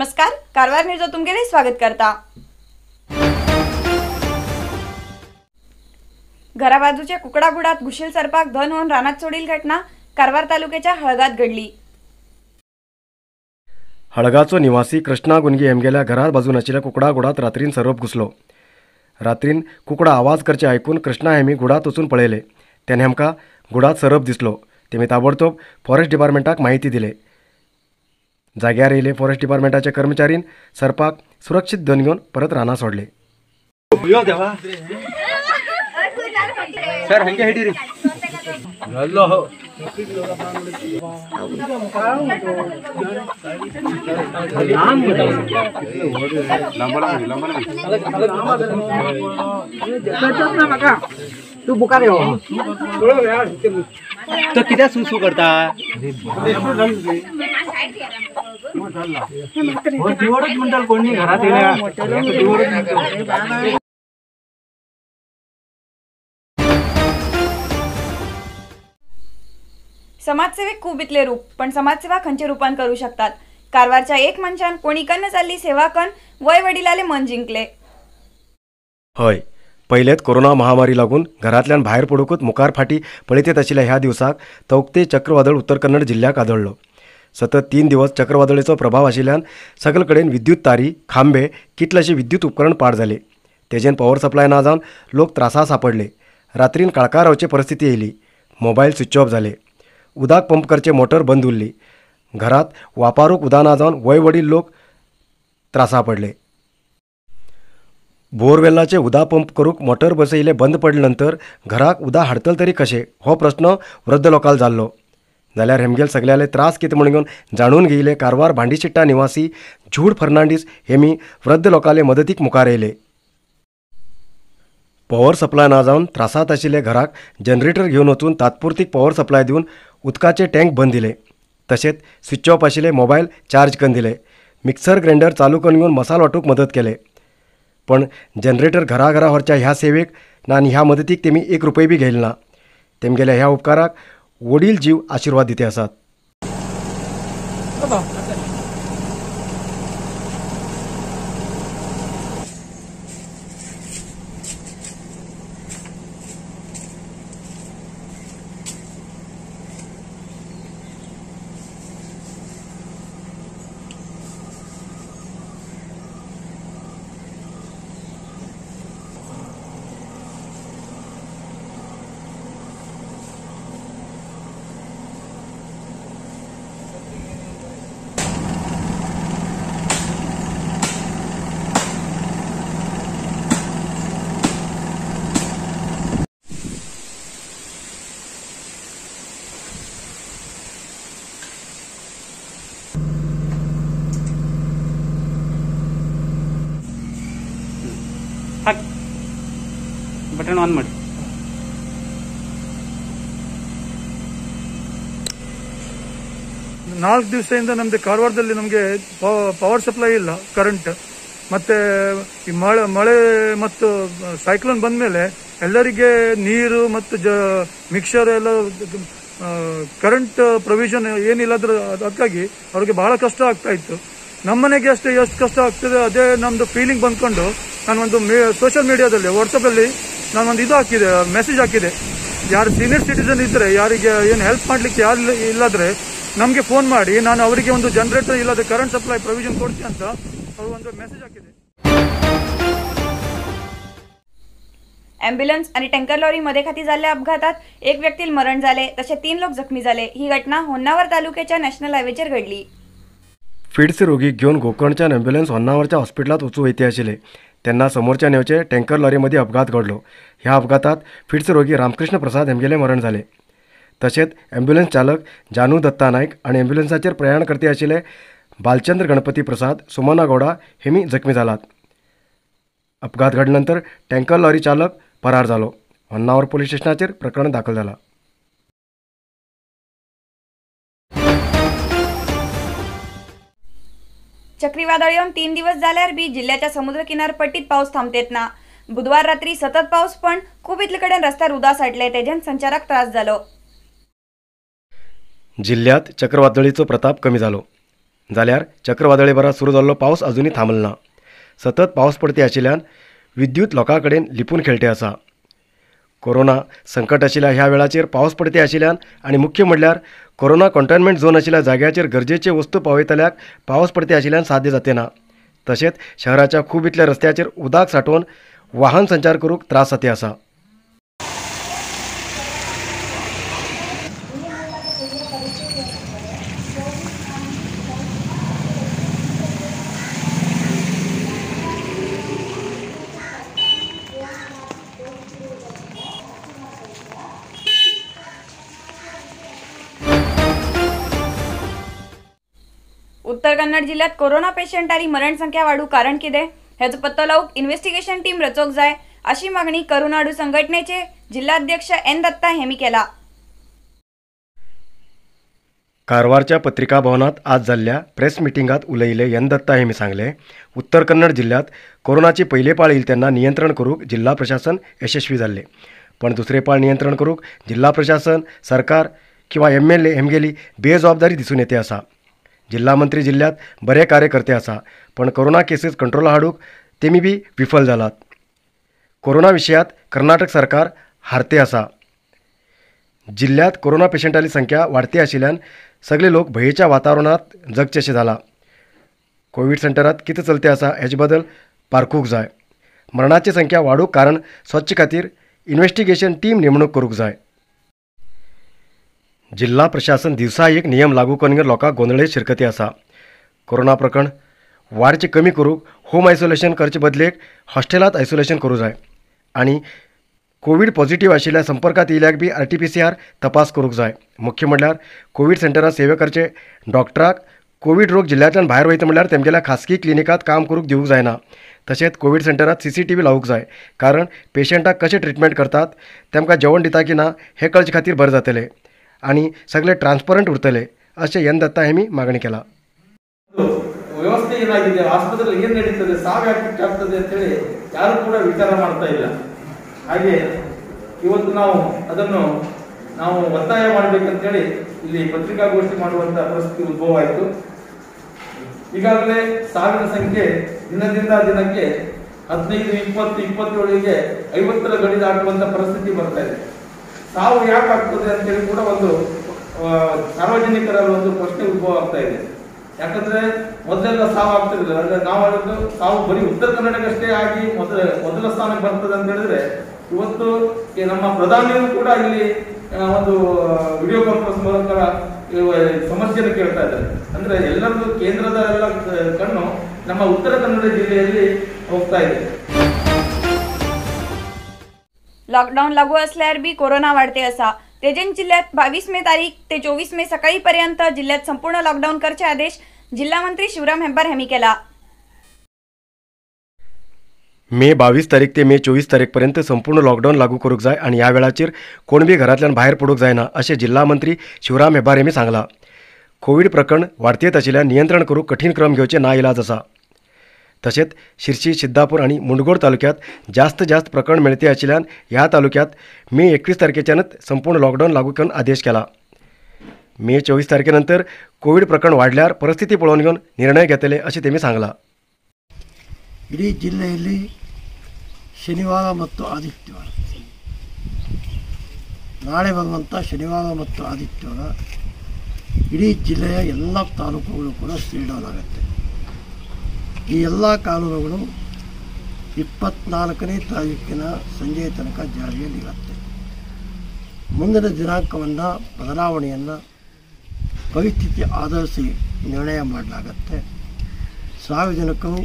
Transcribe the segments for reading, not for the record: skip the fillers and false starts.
नमस्कार, कारवार न्यूज तुमगेले स्वागत करता। घराबाजूच्या कुकडागुडात घुशील सर्पाक धन होऊन रानात सोडील घटना कारवार तालुक्याच्या हळगात घडली। हळगाचो निवासी कृष्णा गुंगी हेमगेल्या घरा बाजून आशिल्ल्या कुकडागुडात रात्रीन सर्प घुसलो। रात्रीन कुकडा आवाज करचे आयकून कृष्णा हेमी गुडात वचून पळयले तेन्ना आमकां गुडात सरप दिसलो। तेमी ताबडतोब फॉरेस्ट डिपार्टमेंटाक माहिती दिले। जाग्यार येयले फॉरेस्ट डिपार्टमेंटाच्या कर्मचारीन सर्पाक सुरक्षित धन घेवन परत रानां सोडले। सर हंगे हिडीरी तू बुकार हो तो कित्याक सुसू करता म्हणटाल कोणी घरात। समाजसेवेक खूब इतले रूप, पण समाजसेवा खंयचे रूपान करू शकतात। कारवारच्या एक मनशान कोणी कन्न जाल्ली सेवा कन वय वडिलाले मन जिंकले। हय, पयलेच कोरोना महामारी लागून घरांतल्यान भायर पडूंकच मुखार फाटी पळयत आशिल्ल्या ह्या दिवसाक तौक्ते चक्रवादळ उत्तर कन्नड जिल्ल्याक आदळ्ळो। सतत 3 दिवस चक्रवादळेचो प्रभाव आशिल्ल्यान सगळे कडेन विद्युत तारी, खांबे, कितलेशे विद्युत उपकरण पाड जाले। तेजेन पॉवर सप्लाय ना जावन लोक त्रासा सापडले। रात्रीन काळकार रावची परिस्थिती येयली। मोबायल स्विच ऑफ जाले। उदक पंप करचे मोटर बंद उरली। घरात वापारूक उदक ना जावन वय वडील लोक त्रासा पडले। बोरवेलाचे उदक पंप करूक मोटर बसयले बंद पडले नंतर घराक उदक हाडतल तरी कशें हो प्रश्न वृद्ध लोकांक जाल्लो। जाल्यार हेमगेल सगळ्याले त्रास कितें म्हूण घेवन जाणून घेयले कारवार भांडीशिट्टा निवासी झूड फर्नांडीस हेमी वृद्ध लोकांले मदतीक मुखार येयले। पॉवर सप्लाय ना जावन त्रासात आशिल्ले घराक जनरेटर घेवन वचून तात्पुरतीक पॉवर सप्लाय दिवन उदकाचे टँक बंद दिले। तशेंच स्विच ऑफ आशिल्ले मोबायल चार्ज करून दिले। मिक्सर ग्रायंडर चालू करून घेवन मसाल वांटूंक मदत केले। पण जनरेटर घरा घरा व्हरच्या ह्या सेवेक ना आनी ह्या मदतीक तेमी 1 रुपये बी घेयले ना। तेमगेल्या ह्या उपकाराक वडील जीव आशिर्वाद दिते आसात। बटन ऑन ಮಾಡಿ। 4 ದಿವಸದಿಂದ ನಮ್ದು ಕಾರವಾರದಲ್ಲಿ ನಮಗೆ ಪವರ್ ಸಪ್ಲೈ ಇಲ್ಲ, ಕರೆಂಟ್. ಮತ್ತೆ ಈ ಮಳೆ ಮತ್ತು ಸೈಕ್ಲೋನ್ ಬಂದ ಮೇಲೆ ಎಲ್ಲರಿಗೆ ನೀರು ಮತ್ತು ಮಿಕ್ಸರ್ ಎಲ್ಲ ಕರೆಂಟ್ ಪ್ರೊವಿಷನ್ ಏನಿಲ್ಲ, ಅದಕ್ಕಾಗಿ ಅವ್ರಿಗೆ ಬಹಳ ಕಷ್ಟ ಆಗ್ತಾ ಇತ್ತು. ನಮ್ಮನೆಗೆ ಅಷ್ಟೇ ಎಷ್ಟು ಕಷ್ಟ ಆಗ್ತದೆ ಅದೇ ನಮ್ದು ಫೀಲಿಂಗ್ ಬಂದ್ಕೊಂಡು ನಾನೊಂದು ಸೋಷಿಯಲ್ ಮೀಡಿಯಾದಲ್ಲಿ ವಾಟ್ಸಪ್ಪಲ್ಲಿ ನಾನೊಂದು ಇದು ಹಾಕಿದೆ, ಮೆಸೇಜ್ ಹಾಕಿದೆ. ಯಾರು ಸೀನಿಯರ್ ಸಿಟಿಸನ್ ಇದ್ರೆ, ಯಾರಿಗೆ ಏನು ಹೆಲ್ಪ್ ಮಾಡ್ಲಿಕ್ಕೆ ಯಾರು ಇಲ್ಲಾದ್ರೆ ನಮಗೆ ಫೋನ್ ಮಾಡಿ, ನಾನು ಅವರಿಗೆ ಒಂದು ಜನರೇಟರ್ ಇಲ್ಲದೆ ಕರೆಂಟ್ ಸಪ್ಲೈ ಪ್ರೊವಿಷನ್ ಕೊಡ್ತೀನಿ ಅಂತ ಅವರು ಒಂದು ಮೆಸೇಜ್ ಹಾಕಿದೆ. ॲम्ब्युलन्स आणि टँकर लॉरी मदेखाती झालेल्या अपघातात एक व्यक्ती मरण झाले, तसे 3 लोक जखमी झाले. ही घटना होन्नावर तालुक्याच्या नॅशनल हायवेचेर घडली. फिड्स रोगीक घेवन गोकर्णच्यान ॲम्ब्युलन्स होन्नावरच्या हॉस्पिटलात वचूं वयती आशिल्ले तेन्ना समोरच्यान येवचे टँकर लॉरीमध्ये अपघात घडलो. ह्या अपघातात फिड्स रोगी रामकृष्ण प्रसाद हेमगेले मरण जाले. तशेंच ॲम्ब्युलन्स चालक जानू दत्ता नायक आनी ॲम्ब्युलन्साचेर प्रयाण करती आशिल्ले बालचंद्र गणपती प्रसाद, सुमना गौडा हेमी जखमी जालात. अपघात घडले नंतर टँकर लॉरी चालक फरार जालो. होन्नावर पोलीस स्टेशनाचेर प्रकरण दाखल जाला. चक्रीवादळ येऊन 3 दिवस झाल्यार बी जिल्ह्याच्या समुद्र किनारपट्टीत पाऊस थांबतेत ना. बुधवार रात्री सतत पाऊस पण खूप इतले कडेन रस्त्यार उदक साठले, तेजेन संचाराक त्रास जालो. जिल्ह्यात चक्रवादळीचो प्रताप कमी जालो. जाल्यार चक्रवादळे बरा सुरू जाल्लो पावस अजुनूय थांबलो ना. सतत पावस पडती आशिल्ल्यान विद्युत लोकां कडेन लिपून खेळटे आसा. कोरोना संकट आशिल्ल्या ह्या वेळाचेर पावस पडते आशिल्ल्यान आनी मुख्य म्हणल्यार कोरोना कंटेनमेंट झोन आशिल्ल्या जाग्याचेर गरजेचे वस्तू पावयतल्याक पावस पडते आशिल्ल्यान साध्य जाते ना. तशेंच शहराच्या खूब इतल्या रस्त्याचेर उदक सांठोवन वाहन संचार करूंक त्रास जाते आसा. उत्तर कन्नड जिल्ह्यात कोरोना पेशंटांनी मरण संख्या वाढू कारण कितें हेचो पत्तो लावूंक इन्व्हेस्टिगेशन टीम रचोवंक जाय अशी मागणी करुणाडू संघटनेचे जिल्हाध्यक्ष एन दत्ता हेमी केला. कारवारच्या पत्रिका भवनात आज जाल्ल्या प्रेस मिटिंगात उलयिल्ले एन दत्ता हेमी सांगले, उत्तर कन्नड जिल्ह्यात कोरोनाची पयले पाळ येईल तेन्ना नियंत्रण करूंक जिल्हा प्रशासन यशस्वी जाल्ले, पण दुसरे पाळ नियंत्रण करूंक जिल्हा प्रशासन, सरकार किंवा MLA हेमगेली बेजबाबदारी दिसून येते आसा. जिल्हा मंत्री जिल्ह्यात बरे कार्यकर्ते आसा, पण कोरोना केसीस कंट्रोला हाडूंक तेमी बी विफल जालात. कोरोना विशयात कर्नाटक सरकार हारते आसा. जिल्ह्यात कोरोना पेशंटाली संख्या वाडती आशिल्ल्यान सगळे लोक भंयेच्या वातावरणांत जगचेशें जाला. कोवीड सेंटरात कितें चलते आसा हेजे बद्दल पारखूंक जाय. मरणाची संख्या वाडूंक कारण स्वच्छ खातीर इन्व्हेस्टिगेशन टीम नेमणूक करूंक जाय. जिल्हा प्रशासन दिवसा एक नियम लागू करून लोकांक गोंदळे शिरकती आसा. कोरोना प्रकरण वाडचें कमी करूंक होम आयसोलेशन करचे बदलेक हॉस्टेलांत आयसोलेशन करूं जाय आनी कोवीड पॉझिटिव्ह आशिल्ल्या संपर्कांत येयल्याक बी RT-PCR तपास करूंक जाय. मुख्य म्हणल्यार कोवीड सेंटरांत सेवा करचे डॉक्टराक कोवीड रोग जिल्ह्यांतल्यान भायर वयता म्हणल्यार तेमगेल्या खासगी क्लिनिकांत काम करूंक दिवंक जायना. तशेंच कोवीड सेंटरांत CCTV लावूंक जाय, कारण पेशंटाक कशें ट्रिटमेंट करतात, तेमकां जेवण दिता की ना हें कळचे खातीर बरें जातलें आनी सगळे ट्रान्सपरंट उरतले अशें एन दत्ता हेमी मागणी केला. ವ್ಯವಸ್ಥೆ ಏನಾಗಿದೆ, ಆಸ್ಪತ್ರೆಯಲ್ಲಿ ಏನು ನಡೀತದೆ, ಸಾವು ಯಾಕೆ ಆಗ್ತದೆ ಅಂತೇಳಿ ಯಾರು ಕೂಡ ವಿಚಾರ ಮಾಡ್ತಾ ಇಲ್ಲ. ಹಾಗೆ ಇವತ್ತು ನಾವು ಅದನ್ನು ನಾವು ಒತ್ತಾಯ ಮಾಡಬೇಕಂತೇಳಿ ಇಲ್ಲಿ ಪತ್ರಿಕಾಗೋಷ್ಠಿ ಮಾಡುವಂತ ಪರಿಸ್ಥಿತಿ ಉದ್ಭವ ಆಯಿತು. ಈಗಾಗಲೇ ಸಾವಿನ ಸಂಖ್ಯೆ ದಿನದಿಂದ ದಿನಕ್ಕೆ 15, 20, 27ಗೆ 50ರ ಗಡಿ ದಾಟುವಂತ ಪರಿಸ್ಥಿತಿ ಬರ್ತಾ ಇದೆ. ಸಾವು ಯಾಕೆ ಆಗ್ತದೆ ಅಂತೇಳಿ ಕೂಡ ಒಂದು ಸಾರ್ವಜನಿಕರಲ್ಲಿ ಒಂದು ಪ್ರಶ್ನೆ ಉದ್ಭವ ಆಗ್ತಾ ಇದೆ. ಯಾಕಂದ್ರೆ ಮೊದಲೆಲ್ಲ ಸಾವು ಆಗ್ತಿರ್ಲಿಲ್ಲ. ಅಂದ್ರೆ ನಾವು ಹೇಳಿದ್ದು ಸಾವು ಬರೀ ಉತ್ತರ ಕನ್ನಡಕ್ಕಷ್ಟೇ ಆಗಿ ಮೊದಲ ಸ್ಥಾನಕ್ಕೆ ಬರ್ತದೆ ಅಂತ ಹೇಳಿದ್ರೆ, ಇವತ್ತು ನಮ್ಮ ಪ್ರಧಾನಿಯೂ ಕೂಡ ಇಲ್ಲಿ ಒಂದು ವಿಡಿಯೋ ಕಾನ್ಫರೆನ್ಸ್ ಮೂಲಕ ಸಮಸ್ಯೆಯನ್ನು ಕೇಳ್ತಾ ಇದ್ದಾರೆ. ಅಂದ್ರೆ ಎಲ್ಲರದ್ದು ಕೇಂದ್ರದ ಎಲ್ಲ ಕಣ್ಣು ನಮ್ಮ ಉತ್ತರ ಕನ್ನಡ ಜಿಲ್ಲೆಯಲ್ಲಿ ಹೋಗ್ತಾ ಇದೆ. लॉकडाऊन लागू असल्यार बी कोरोना वाढते असा. तेजेन जिल्ह्यात 22 मे तारीख ते 24 मे सकाळीपर्यंत जिल्ह्यात संपूर्ण लॉकडाऊन करचे आदेश जिल्हामंत्री शिवराम हेब्बार यांनी केला. मे 22 तारीख ते मे 24 तारीखपर्यंत संपूर्ण लॉकडाऊन लागू करूंक जाय आनी ह्या वेळाचेर कोण बी घरांतल्यान भायर पडूंक जायना अशें जिल्हा मंत्री शिवराम हेब्बार यांनी सांगला. कोवीड प्रकरण वाडतेत आशिल्ल्यान नियंत्रण करूंक कठीण क्रम घेवचे ना इलाज आसा. तशेंच शिरशी, सिद्धापूर आनी मुंडगोड तालुक्यात जास्त जास्त प्रकरण मेळते आशिल्ल्यान ह्या तालुक्यात मे 21 तारखेच्यानच संपूर्ण लॉकडाऊन लागू करून आदेश केला. मे 24 तारखेनंतर कोवीड प्रकरण वाडल्यार परिस्थिती पळोवन घेवन निर्णय घेतले अशें तेमी सांगला. ಇಡೀ ಜಿಲ್ಲೆಯಲ್ಲಿ ಶನಿವಾರ ಮತ್ತು ಆದಿತ್ಯವಾರ, ನಾಳೆ ಬರುವಂಥ ಶನಿವಾರ ಮತ್ತು ಆದಿತ್ಯವಾರ ಇಡೀ ಜಿಲ್ಲೆಯ ಎಲ್ಲ ತಾಲೂಕುಗಳು ಕೂಡ ಸೀಲ್ಡೌನ್ ಆಗುತ್ತೆ. ಈ ಎಲ್ಲ ಕಾನೂನುಗಳು 24ನೇ ತಾರೀಕಿನ ಸಂಜೆಯ ತನಕ ಜಾರಿಯಲ್ಲಿರುತ್ತೆ. ಮುಂದಿನ ದಿನಾಂಕವನ್ನು ಬದಲಾವಣೆಯನ್ನು ಪರಿಸ್ಥಿತಿ ಆಧರಿಸಿ ನಿರ್ಣಯ ಮಾಡಲಾಗತ್ತೆ. ಸಾರ್ವಜನಿಕರು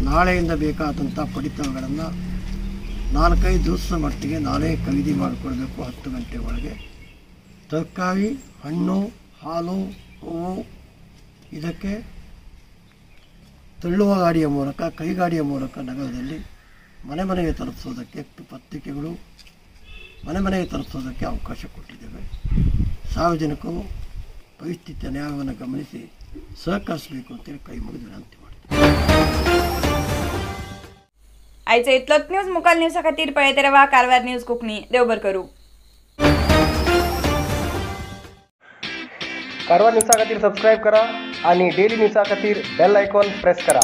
ನಾಳೆಯಿಂದ ಬೇಕಾದಂಥ ಪಡಿತರಗಳನ್ನು 4-5 ದಿವಸದ ಮಟ್ಟಿಗೆ ನಾಳೆ ಖರೀದಿ ಮಾಡಿಕೊಳ್ಬೇಕು. 10 ಗಂಟೆ ಒಳಗೆ ತರಕಾರಿ, ಹಣ್ಣು, ಹಾಲು, ಹೂವು ಇದಕ್ಕೆ ತಳ್ಳುವ ಗಾಡಿಯ ಮೂಲಕ, ಕೈಗಾಡಿಯ ಮೂಲಕ ನಗರದಲ್ಲಿ ಮನೆ ಮನೆಗೆ ತಲುಪಿಸೋದಕ್ಕೆ ಪತ್ರಿಕೆಗಳು ಮನೆ ಮನೆಗೆ ತಲುಪಿಸೋದಕ್ಕೆ ಅವಕಾಶ ಕೊಟ್ಟಿದ್ದೇವೆ. ಸಾರ್ವಜನಿಕರು ಪರಿಸ್ಥಿತಿಯ ನ್ಯಾಯವನ್ನು ಗಮನಿಸಿ ಸಹಕರಿಸಬೇಕು ಅಂತೇಳಿ ಕೈ ಮುಗಿದು ವಿನಂತಿ ಮಾಡ್ತೀವಿ. आयचो इतलोच न्यूज मुखाल न्यूजा खातीर पळयत रावा कारवार न्यूज कोंकणी. देव बरें करूं. कारवार न्यूजा खातीर सबस्क्रायब करा आनी डेली न्यूजा खातीर बेल आयकॉन प्रेस करा.